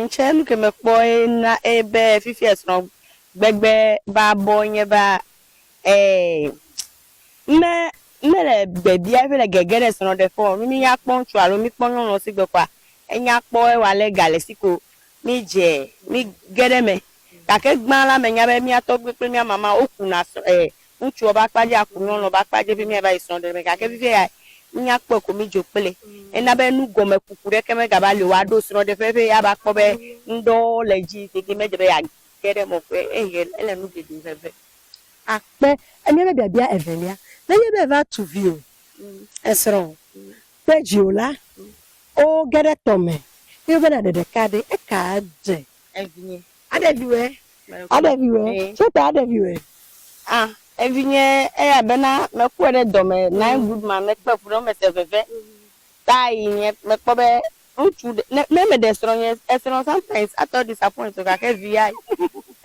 ŋtsɛ nu ke mekpɔ ye na ebe fifia srɔ̃gbegbe va bɔ nye be me mele gbe bia hafi le gege ɖe srɔ̃ɖeƒe o. Mi nya kpɔ ŋutsu alo mi kpɔ nyɔnua sigbe kɔa, enya kpɔ ewa le ga le si ko mi dze mi ge ɖe eme. Gake gbã la menya be mía tɔgbui kple mía mama wokuna srɔ̃ ŋutsuɔ be akpa dzi aku nyɔnuɔ be akpa dzi hafi míava yi srɔ̃ɖeɖe me. Gake fifia ya mínya kpɔe ko mídzo kple. Ena be nugɔmekuku ɖeke megava li o. Woaɖo srɔ̃ɖeƒe ƒe ava kpɔ be ŋdɔwo le edzi yi ke medze be yeage ɖe eme o ƒe eye ele nu geɖe veve. Akpe. Míaƒe biabia evelia, nenye be eva tu viwò, esrɔ̃ kple dziwòla woge ɖe tɔme eye wobena ɖe ɖeka ɖe, eka adze? Evinye. Aɖe viwòe? Aɖe viwòe? Tso ta aɖe viwòe? Ah, evinye eya bena mekpɔe ɖe dɔme nine good man mekpe fu ɖe mese veve. Ta yi nye mekpɔ be ŋutsu ɖe ne ne meɖe srɔ̃nye esrɔ̃ sometimes atɔ disappoint o gake vi ya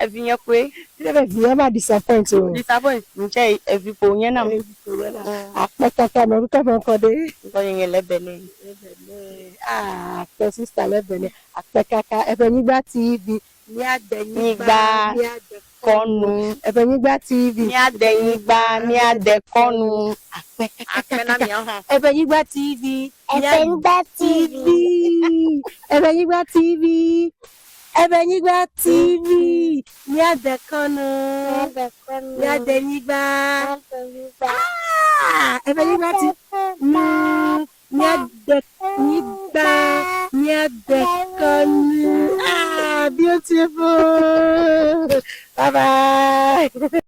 evinye koe. Ne be vi ya va disappoint o. Disappoint ŋtsɛ evi ko wònye nam. Evi ko wònye nam. Akpe kaka nɔ ŋkɔ ƒe ŋkɔ ɖe. Ŋkɔ nye nye Lebene. Lebene. Ah akpe sister Lebene. Akpe kaka Eʋenyigba TV. Míade nyigba, míade kɔnu. Eʋenyigba TV. Míade nyigba, míade kɔnu. Akpe kakakaka. Eʋenyigba TV. Eʋenyigba TV. Eʋenyigba TV. Eʋenyigba TV. Míade kɔnu. Míade kɔnu. Míade nyigba. Míade nyigba. Ah! Eʋenyigba TV.